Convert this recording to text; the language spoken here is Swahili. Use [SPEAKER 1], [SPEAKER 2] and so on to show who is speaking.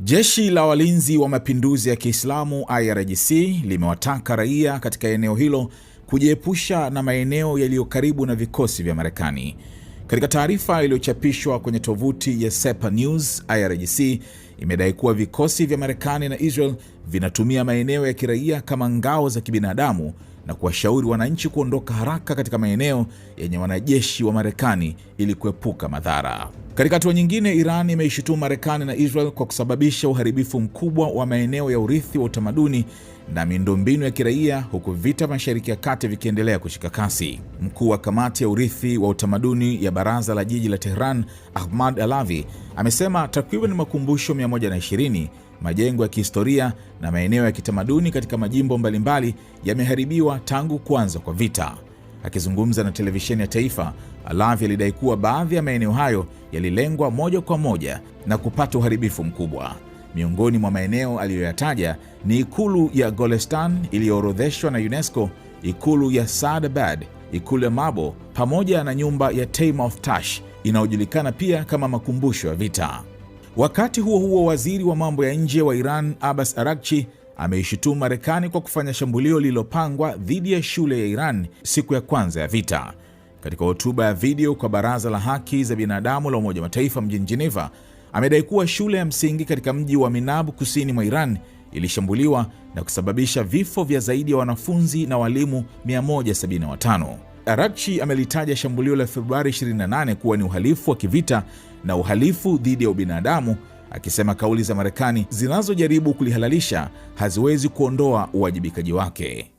[SPEAKER 1] Jeshi la Walinzi wa Mapinduzi ya Kiislamu IRGC limewataka raia katika eneo hilo kujiepusha na maeneo yaliyo karibu na vikosi vya Marekani. Katika taarifa iliyochapishwa kwenye tovuti ya Sepa News, IRGC imedai kuwa vikosi vya Marekani na Israel vinatumia maeneo ya kiraia kama ngao za kibinadamu na kuwashauri wananchi kuondoka haraka katika maeneo yenye wanajeshi wa Marekani ili kuepuka madhara. Katika hatua nyingine, Iran imeishutumu Marekani na Israel kwa kusababisha uharibifu mkubwa wa maeneo ya urithi wa utamaduni na miundombinu ya kiraia, huku vita Mashariki ya Kati vikiendelea kushika kasi. Mkuu wa kamati ya urithi wa utamaduni ya baraza la jiji la Tehran, Ahmad Alavi, amesema takriban makumbusho 120, majengo ya kihistoria na maeneo ya kitamaduni katika majimbo mbalimbali yameharibiwa tangu kuanza kwa vita. Akizungumza na televisheni ya taifa, Alavi alidai kuwa baadhi ya maeneo hayo yalilengwa moja kwa moja na kupata uharibifu mkubwa. Miongoni mwa maeneo aliyoyataja ni ikulu ya Golestan iliyoorodheshwa na UNESCO, ikulu ya Saadabad, ikulu ya Mabo pamoja na nyumba ya Tash inayojulikana pia kama makumbusho ya vita. Wakati huo huo, waziri wa mambo ya nje wa Iran Abbas Araghchi ameishutumu Marekani kwa kufanya shambulio lililopangwa dhidi ya shule ya Iran siku ya kwanza ya vita. Katika hotuba ya video kwa Baraza la Haki za Binadamu la Umoja wa Mataifa mjini Geneva, amedai kuwa shule ya msingi katika mji wa Minab kusini mwa Iran ilishambuliwa na kusababisha vifo vya zaidi ya wanafunzi na walimu 175. Araghchi amelitaja shambulio la Februari 28 kuwa ni uhalifu wa kivita na uhalifu dhidi ya ubinadamu, akisema kauli za Marekani zinazojaribu kulihalalisha haziwezi kuondoa uwajibikaji wake.